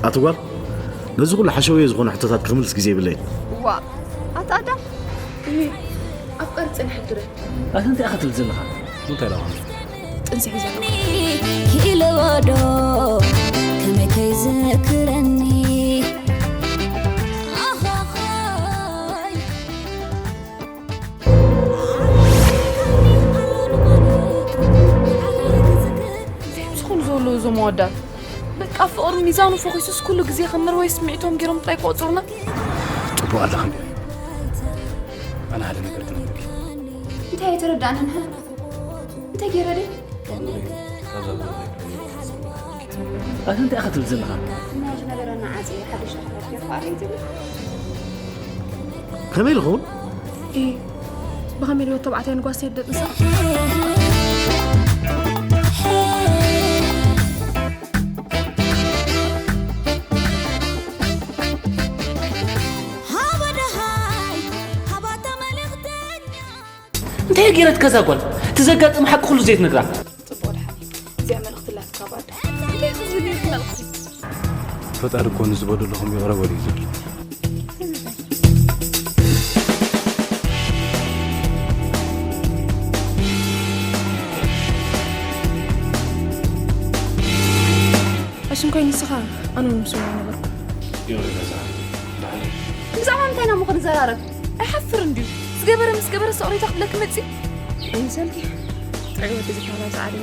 ኣቲ ጓል፣ ነዚ ኩሉ ሓሸውየ ዝኾነ ሕቶታት ክምልስ ግዜ የብለይን። ዋ ኣታ ኣዳም፣ ኣብ ቀርጽን ሕድረ ኣቲ እንታይ ኢኻ ትብል ዘለኻ? እንታይ ኢላ ማለት? ጥንሲ ሒዘ ኣለኹ። ክኢለዋዶ ከመይ ከይዝክረኒ ኣኻኻይ ዝኾኑ ዘለዉ እዞም ኣወዳት በቃ ፍቕሪ ሚዛኑ ፈኺሱስ ኩሉ ግዜ ከም መርወይ ስምዒቶም ገይሮም ጥራይ ክቆፅሩና። ጽቡቕ ኣለኻ። ኣነ ሓደ ነገር ክነግረኪ። እንታይ ኣይተረዳእንን? እንታይ ገይረ ደይ? ኣቲ እንታይ ኢኻ ትብል ዘለኻ? ናይ ዝነበረና ዓፂ ሓድሽ ኣኽበር ገርፋ ኣለይ ትብል። ከመይ ኢልኹም? እ ብኸመይ ድወት ተባዕትዮ ንጓስ የደጥንሳ? ሃባ ደሃይ ሃባታ መልእኽተኛ እንታይ ገይረት ከዛ ጓል? ትዘጋጥም ሓቂ ኩሉ ዘይትነግራ። ጽቡቕ ድሓን እዚኣ መልእኽቲ ኣላትካ ባዳ። እንታይ ዝብል መልእኽቲ? ፈጣሪ እኮ ንዝበደልኹም ይቕረ በሉ እዩ ዝብል። ኣሽም ኮይኑ ንስኻ ኣነ እውን ምስሉ ነበርኩ። ብዛዕባ ምንታይ ኢና እሞ ክንዘራረብ? ኣይሓፍር እንድዩ። ዝገበረ ምስ ገበረ ሰቕሬታ ክብለክ መፂ ኣይምሰልኪ። ጥዑይ ወዲ ዝኮነ ዝዓሊ